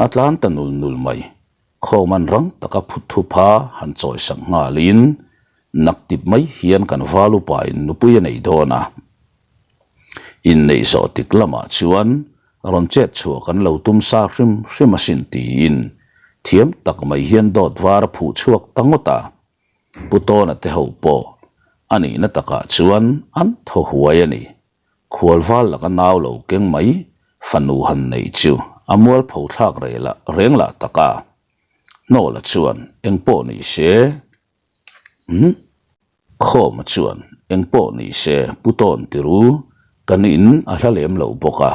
a tlan ta nul nul mai. Khawman rang taka phut thupha han chawisak nghalin naktip mai hian kan val upain nupui a nei dawn a. Inneih zawh tik lamah chuan rawn chet chhuah kan lo tum sa hrim hrim asin tiin thiam tak mai hian dawt var a phuh chhuak ta ngawt a. Pu Tawna te ho pawh a nihna takah chuan an thaw huai a ni. Khualval laka nau lo keng mai fanu han neih chu a mualpho thlak reng lah tak a. Hnawla chuan eng pawh ni se, Umm. Khawma chuan eng pawh ni se Pu Tawn tiru kan in a hla lem lo bawk a,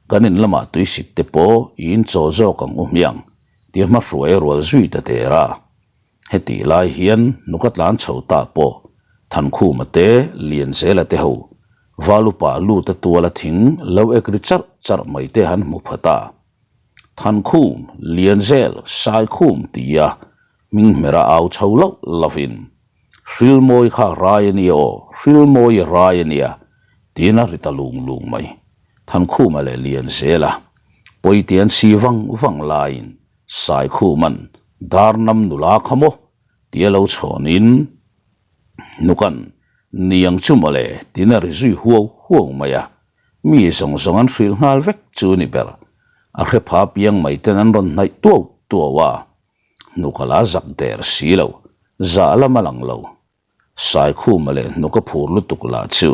kan in lamah tuisik te pawh i in chaw zawk ang u hmiang tia hmahruai a rual zui ta der a. Hetih lai hian hnuka tlan chho ta pawh Thankhuma te, Lianzela te ho Valupa luta tuala thing lo ek ri charh charh mai te han hmu pha ta. Thankhum, Lianzel, Saikhum tia hming hmera au chho loh lovin Hrilmawi kha rai a nia aw, Hrilmawi rai a nia tiin a ri ta lung lung mai. Thankhuma leh Lianzela pawiti an si vang vang laiin Saikhuman Darnam nula kha maw tia lo chhawnin Hnukan niang chu mawle tiin a ri zui huau huau mai a, mi zawng zawng an hrilh nghal vek chu ni ber. A hre pha piang mai ten an rawn hnaih tuau tuau a, hnuk a la zak der si lo, zah lam a lang lo. Saikhuma leh hnuk a phur lutuk lah chu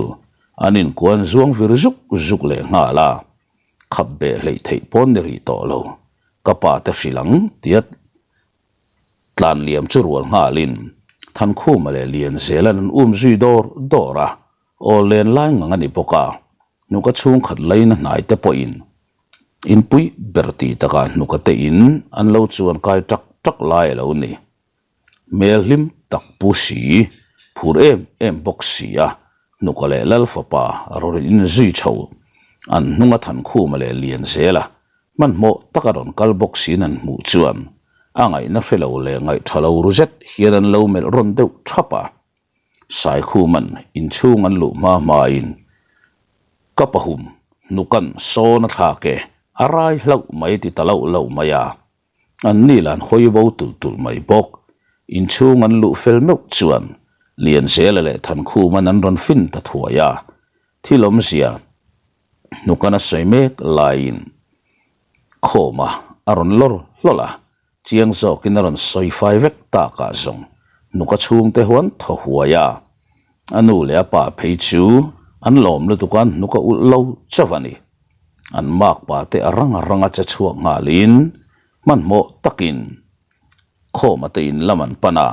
an inkuan zuang vir zuk zuk leh nghal a, khap beh hleih theih pawn ni rih tawh lo, ka pa te hrilh ang tia tlan liam chu rual nghalin Thankhuma leh Lianzela'n an um zui dawr dawr a, aw len lai ngang a ni bawk a, hnuka chhungkhat laina hnai te pawhin inpui ber tih takah hnuka te in an lo chuan kai tak tak lai a lo ni. Hmel hlim tak pu si, phur em em bawk si a, Hnuka leh Lal fapa rawn inzui chho. An hnunga Thankhuma leh Lianzela hmanhmawh taka rawn kal bawk siin an hmuh chuan a ngaihna hre lo leh ngaihtha lo ru zet hian an lo melh rawn deuh thap a. Saikhuman inchhung an luh hma hmain ka pahum hnukan sawn a thlak e, a rai hlauh mai ti ta loh loh mai a. An ni lan hawi bo tulh tulh mai bawk. Inchhung an luh fel meuh chuan Lianzela leh Thankhuman an rawn fin ta thuai a, thil awmzia hnukan a sawi mek laiin khawma a rawn lawr hlawlh a. Chiang zawkin a rawn sawi fai vek takah zawng hnuka chhungte huan thaw huai a, a nu leh a pa phei chu an lawm lutuk a, hnuka ulh lo chauh a ni. An makpa te a rang a rang a che chhuak nghalin hmanhmawh takin khawma te in lam an pan a,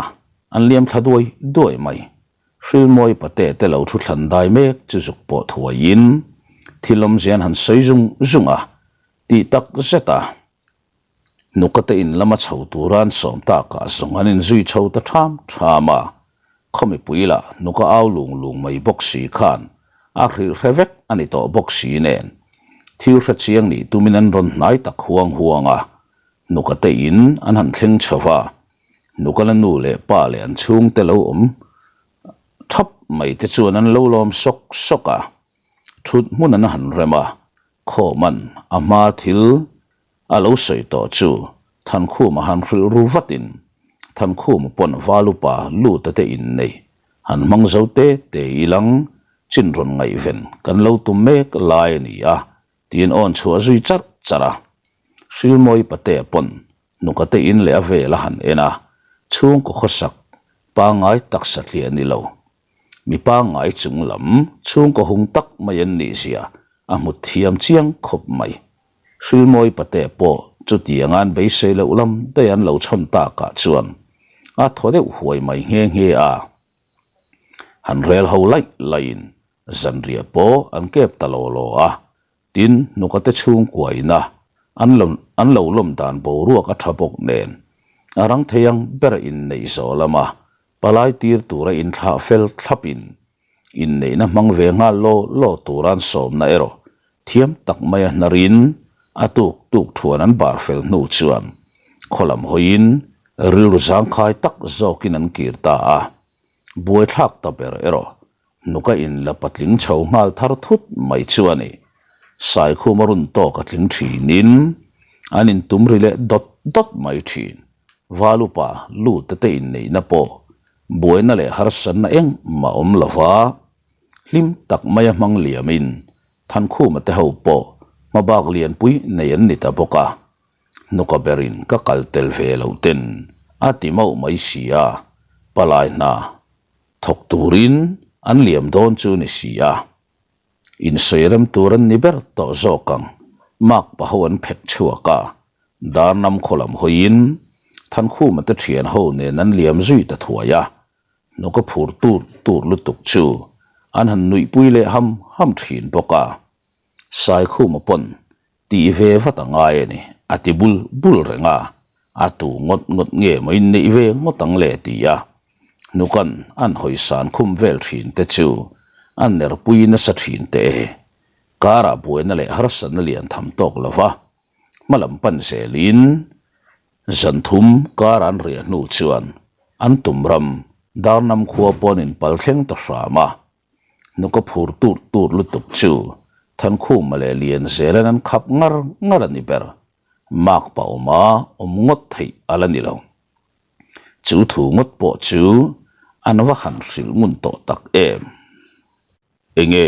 an liam thla duai duai mai. Hrilmawi pate te lo thu thlan dai mek chu zuk pawh thuaiin thil awmzia an han sawi zung zung a, tih tak zet a. Nuka te in lama chho tura an sawm takah zawng an inzui chho ta ṭham ṭham a, khaw mipui lah nuka au lung lung mai bawk si khan a hrilh hre vek a ni tawh bawk si nen thil hre chiang nih tumin an rawn hnai tak huang huang a, nuka te in an han thleng chho va, nuka la nu leh pa leh an chhungte lo awm ṭhap mai te chuan an lo lawm sawk sawk a, ṭhut hmun an han rem a, Khawman a hma thil a lo sawi tawh chu Thankhuma han hrilh ru vatin Thankhuma pawn Valupa luta te innei han hmang zo te te ilang chin rawn ngaihven kan lo tum mek lai a ni a tiin awn chhuah zui charh charh a. Hrilmawi patea pawn hnuka te in leh a vel a han en a, chhungkaw khawsak pangngai taksa thliah ni lo Mi pangngai chung lam chhungkaw hung tak mai an nih zia a hmu thiam chiang khawp mai. Hrilmawi pate pawh chutiang an beisei loh lam daih an lo chhawn takah chuan a thaw deuh huai mai nghe nghe a. Han rel ho laih laihin zanriah pawh an kep ta law law a, Tin, hnukate chhungkuaina an lo an lo lawm dan boruak a tha bawk nen, a rang thei ang ber inneih zawh lama palai tir tura inthlah fel thlapin inneihna hmang ve nghal law law tura an sawmna erawh thiam tak maia hnarin a tuk tuk thuan an bar fel hnu chuan khaw lam hawiin rilru zangkhai tak zawkin an kir ta a, buaithlak ta ber erawh Hnuka in la patling chho nghal thar thut mai chu a ni. Saikhum a run tawk a tling thinin an intum ri leh dawt dawt mai thin. Valupa lute te inneihna pawh buaina leh harsatna engmah awm lova hlim tak maia hmang liamin Thankhuma te ho pawh hmabak lianpui nei an ni ta bawk a. Hnuka berin ka kal tel ve loh ten a ti mauh mai si a, palai hna Thawk turin an liam dawn chu ni si a, insawi rem tur an ni ber tawh zawk ang, Mark paho an phek chhuak a, Darnam khaw lam hawiin Thankhuma te thian ho nen an liam zui ta thuai a, hnuk a phur tur tur lutuk chu an han nuihpui leh ham ham thin bawk a, Saikhuma pawn Tih ve vat a ngai a ni, a ti bul bul reng a, a tu ngawt ngawt nge maw inneih ve ngawt ang le ti a, hnukan an hawisan khum vel thin te chu a nerpui nasa thin teh e. Karah buaina leh harsatna lian tham tawk lo va, hmalam pan zelin zan thum kar an riah hnu chuan an tum ram Darnam khua pawn inpal thleng ta hram a, Hnuka phur tur tur lutuk chu Thankhuma leh Lianzelan an khap ngar ngar a ni ber. Mark pa awma awm ngawt theih a la ni lo. Chu thu ngawt pawh chu an va han hrilh ngun tawh tak em. Enge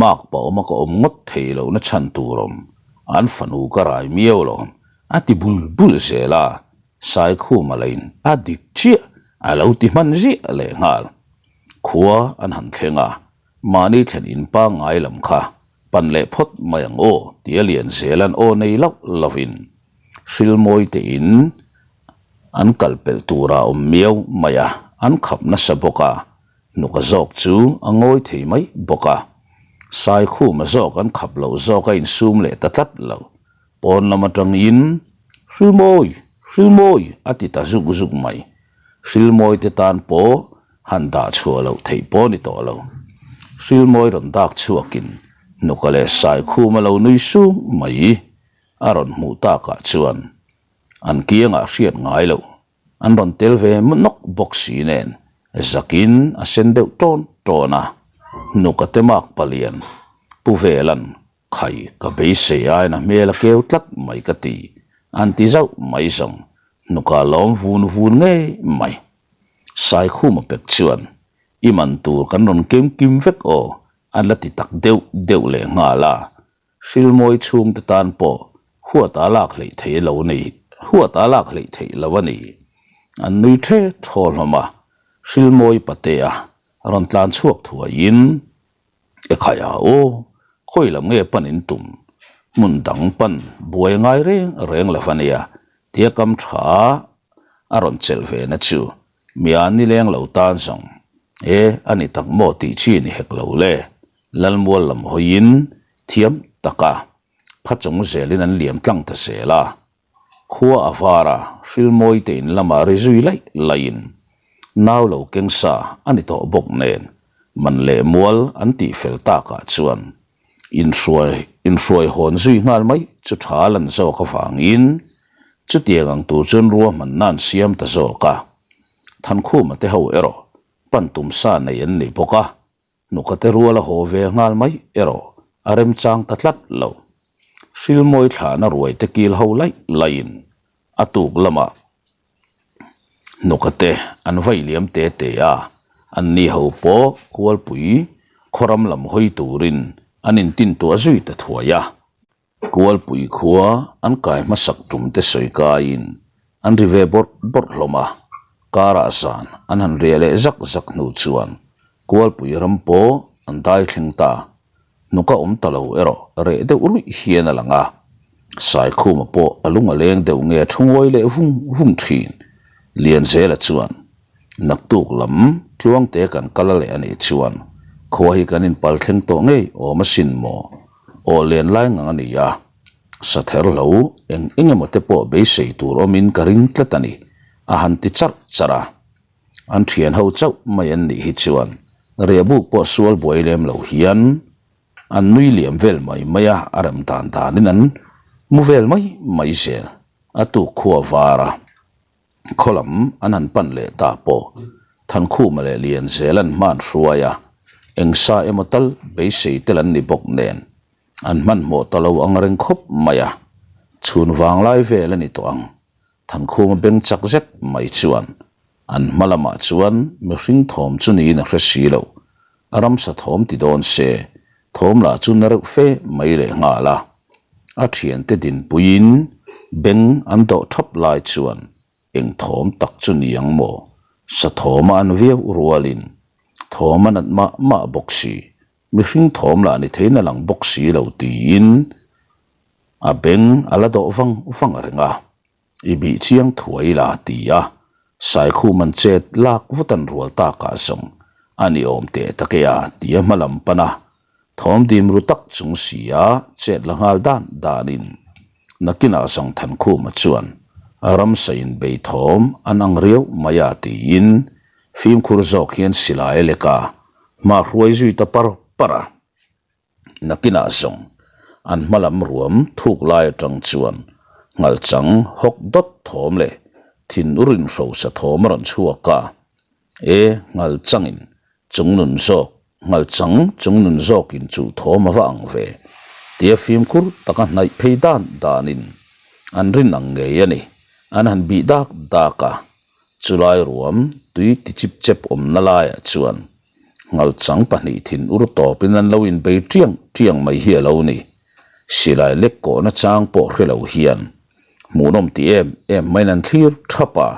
Mark pa awma ka awm ngawt thei lohna chhan tur awm an fanu ka rai miau lo a ti bul bul zel a, Saikhuma lain a dik chiah a lo ti hman ziah lehnghal. Khua an han thleng a, mahni thlen in pangngai lam kha pan leh phawt mai ang aw tia Lianzela'n aw nei loh lovin Hrilmawi te in an kal pelh tura awm miau mai a, an khap nasa bawk a, hnuka zawk chu a ngawi thei mai bawk a, Saikhuma zawk an khap loh zawk a insum leh ta tlat lo. Pawn lam atangin, Hrilmawi! Hrilmawi! a ti ta zuk zuk mai. Hrilmawi te tan pawh han dah chhuah loh theih pawh ni tawh lo. Hrilmawi rawn dak chhuakin Hnuka leh Saikhuma lo nui sung mai a rawn hmuh takah chuan an kiangah hriat ngai loh an rawn tel ve nawk bawk si nen zakin a sen deuh tawn tawn a, Hnuka te mak palian Pu Velan Khai ka beisei aiin a hmel a keu tlat mai ka ti, an ti zauh mai zawng hnukah lawm vun vun ngei mai. Saikhuma pek chuan i man tur kan rawn kem kim vek aw an la ti tak deuh deuh leh nghal a, Hrilmawi chhungte tan pawh huat a lak hleih theih lo ni, huat a lak hleih theih lo a ni. An nui the thaw hlawm a, Hrilmawi patea rawn tlan chhuak thuaiin Ekhai a aw, khawi lam nge pan in tum? Hmun dang pan buai ngai reng reng lo a nia, tia kam tha a rawn chelh ve na chu mia nileng lo tan zawng e a ni tak maw tih chi ni hek lo le, Lalmual lam hawiin thiam taka pha chung zelin an liam tlang ta zel a. Khua a var a, Hrilmawi te in lamah ri zui laih laihin nau lo keng sa a ni tawh bawk nen man leh mual an tih fel takah chuan inhruai inhruai hawn zui nghal mai chu tha lan zawk avangin chutiang ang tur chuan ruahmanna an siam ta zawk a. Thankhuma te ho erawh pan tum sa nei an ni bawk a, Hnukate rual a haw ve nghal mai erawh a remchang ta tlat lo. Hrilmawi thlahna ruai te kil ho laih laihin a tuk lamah hnukate an vai liam te te a, anni ho pawh Kualpui khawram lam hawi turin an intintuah zui ta thuai a. Kualpui khua an kai hmasak tum te sawi kaiin an ri ve bawrh bawrh hlawm a, karah zan an han riah leh zak zak hnu chuan Kualpui ram pawh an dai thleng ta. Hnuk a awm ta lo erawh reh deuh ruih hian a lang a, Saikhuma pawh a lung a leng deuh nge a thu ngawi leh vung vung thin. Lianzela chuan Naktuk lam tluangte kan kal a leh a nih chuan khua hi kan inpal thleng tawh ngei awm asin maw? Aw len lai ngang a ni a, sather lo eng eng emaw te pawh beisei tur awmin ka ring tlat a ni, a han ti charh charh a. An thian ho chauh mai an nih hi chuan riahbuk pawh sual buai lem lo hian an nui liam vel mai mai a, a rem dan danin an mu vel mai mai zel. A tuk khua var a. Khaw lam an han pan leh ta pawh Thankhuma leh Lianzel an hman hruai a, eng sa emaw tal beisei tel an ni bawk nen an hmanhmawh ta lo ang reng khawp mai a, chhun vanglai vel a ni tawh ang. Thankhuma beng chak zet mai chuan an hma lamah chuan mihring thawm chu niin a hre si lo, a ramsa thawm ti dawn se thawm lah chu na reuh fe mai leh nghal a. A thiante dinpuiin beng an dawh thap lai chuan eng thawm tak chu ni ang maw? Sa thawm a an viau rualin thawm a nat mah mah bawk si, mihring thawm lah ni theiin a lang bawk si lo tiin a beng a la dawh vang vang reng a. I bih chiang thuai la ti a, Saikhum an chet lak vut an rual takah zawng a ni awm teh tak e a ti a hma lam pan a, thawm dim ru tak chung si a chet la nghal dan danin nakinah zawng Thankhuma chuan ramsa in bei thawm an ang riau mai a tiin fimkhur zawk hian silai a lek a, hma hruai zui ta par par a. Nakinah zawng an hma lam ruam thuk lai atang chuan nghalchang hawk dawt thawm leh thinur inhrosa thawm a rawn chhuak a. E, nghalchangin chungnun zawk, nghalchang chungnun zawkin chu thawm a va ang ve, tia fimkhur taka hnaih phei dan danin an rin ang ngei a ni. An han bih dak dak a, chulai ruam tui ti chip chep awmna laiah chuan Nghalchang pahnih thin ur tawpin an lo inbei tiang tiang mai hi a lo ni. Silai lek kawhna chang pawh hre lo hian hmuhnawm ti em em maiin an thlir thap a,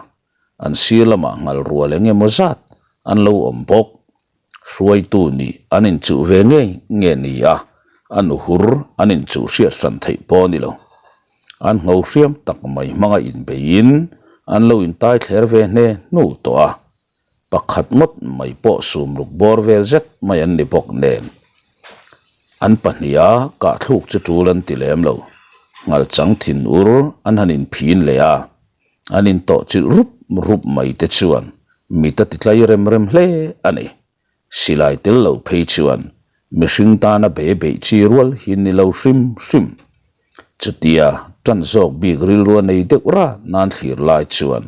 an sir lamah nghal rual eng emaw zat an lo awm bawk. Hruaitu nih an inchuh ve ngei nge ni a, an uhur an inchuh hriat hran theih pawh a ni lo. An ngho hriam tak mai hmanga inbeiin an lo intai thler ve hne hnu tawh a. Pakhat ngawt mai pawh sumruk bawr vel zet mai an ni bawk nen an pahniha kahthluk chu tul an ti lem lo. Nghalchang thinur an han inphin leh a, an intawh chilh rup rup mai te chuan. Mit a ti tlai rem rem hle a ni. Silai tel lo phei chuan mihring tana be beih chi rual hi ni lo hrim hrim. Chutia tan zawk bik rilru a nei deuh ra nan thlir lai chuan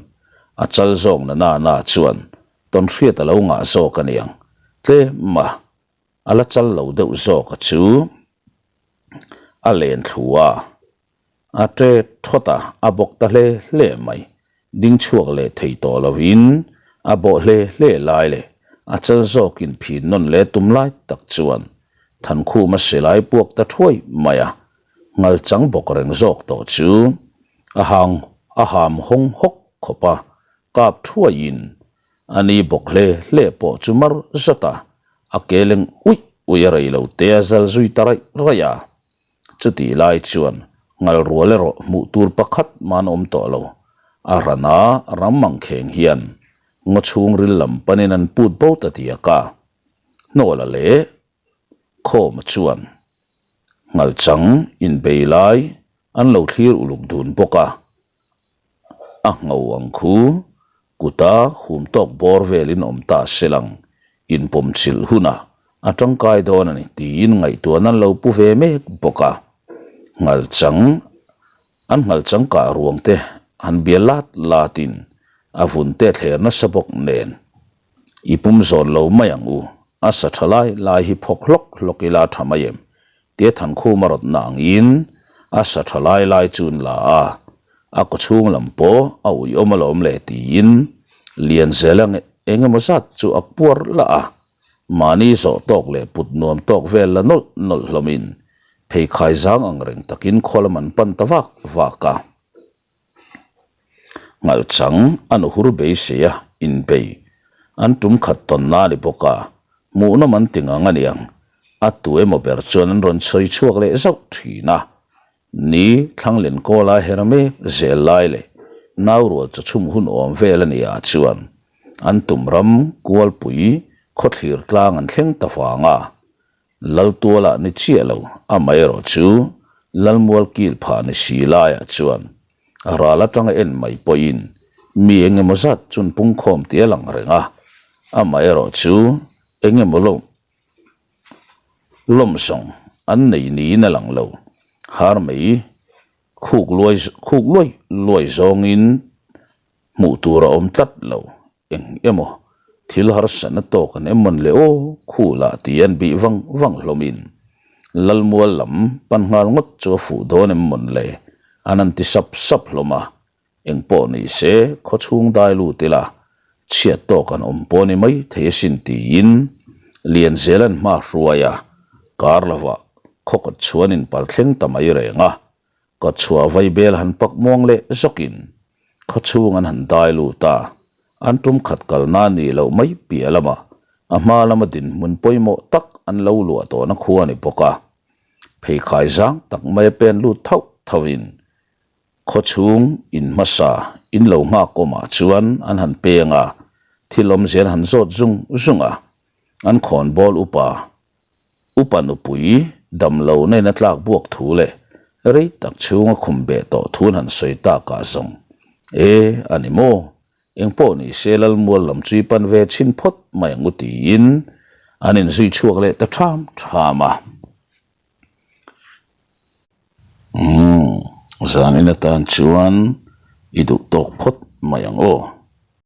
a chal zawk na na na chuan tawnhriat a lo ngah zawk a niang tlem a, a la chal lo deuh zawk a chu a len thlu a. A ṭe thawt a, a bawk ta hle hle mai. Ding chhuak leh thei tawh lovin a bawh hle hle lai leh a chal zawkin phin nawn leh tum lai tak chuan Thankhuma silai puak ta thuai mai a, ngal chang bawk reng zawk tawh chu a hang a ham hawng hawk khawp a, kap thuaiin a ni bawk hle hle pawh chu mar zat a, a ke leng uih uih a rei lo te a zal zui ta raih raih a. Chutih lai chuan ngal rual erawh hmuh tur pakhat man awm tawh lo. A rana ram mangkheng hian ngaw chhungril lam panin an put bo ta diak a. Hnawla leh Khawma chuan ngalchang inbei lai an lo thlir uluk dun bawk a, a ngho ang khu kuta hum tawk bawr velin awm ta se lang inpawm chilh hunah a tangkai dawn a ni tiin ngaihtuahna an lo pu ve mek bawk a. Ngalchang an ngalchang kah ruang te han bia lat latin a vun te thler nasa bawk nen I pum zawn lo mai ang u, a sa tha lai lai hi phawk hlawk hlawk ila a tha mai em? Tia Thankhuma rawtna angin a sa tha lai lai chu an la a, a kawchhung lam pawh a uiawm alawm le tiin Lianzela eng emaw zat chu a puar lah a, mahni zawh tawk leh put nuam tawk vel la nawlh nawlh hlawmin pheikhai zang ang reng takin khaw lam an pan ta vak vak a. Nghalchang a nuhur beisei a, inbei. An tum khat tawn na a ni bawk a, hmuhnawm an ti ngang a niang. A tu emaw ber chuan an rawn sawi chhuak leh zauh thin a. Ni, Thlanglen kawla her mek zel lai leh naurual chaw chhum hun awm vel a ni ah chuan an tum ram kualpui khawthlir tlang an thleng ta vang a. Laltualah ni chiah lo, amaherawh chu Lalmual kil phah ni si laiah chuan ral atanga en mai pawhin mi eng emaw zat chun pungkhawm tih a lang reng a, amaherawh chu eng emaw lawm lawm zawng an nei niin a lang lo. Har mai khuk luai khuk luai luai zawngin hmuh tur a awm tlat lo. Eng emaw thil harsatna tawk an em mawn le aw khulah ti an bih vang vang hlawmin Lalmual lam pan nghal ngawt chu a fuh dawn em mawn le an han ti sap sap hlawm a, eng pawh ni se khawchhung dai lut ila chhiat tawk an awm pawh ni mai thei asin tiin Lianzela'n hma hruai a, kar lovah khaw kawt chhuan in pal thleng ta mai reng a, Kawtchhuah vaibel han pak muang leh zawkin khawchhung an han dai lut a, an tum khat kalna a nih loh mai piah lamah a hma lama dinhmun pawimawh tak an lo luah tawhna khua a ni bawk a. Pheikhai zang tak mai a pen lut thauh thauhin khawchhung in hmasa in lo nghak awmah chuan an han peng a, thil awmzia an han zawt zung zung a, an khawnbawl upa Upa nupui damlo nen a tlak buak thu leh rei tak chhunga khum beh tawh thu an han sawi tak ah zawng, E, a ni maw? Engpawh ni se Lalmual lam chu i pan ve chhin phawt mai ang u tiin an inzui chhuak leh ta ṭham ṭham a. Umm, zanin atan chuan i duh tawk phawt mai ang aw.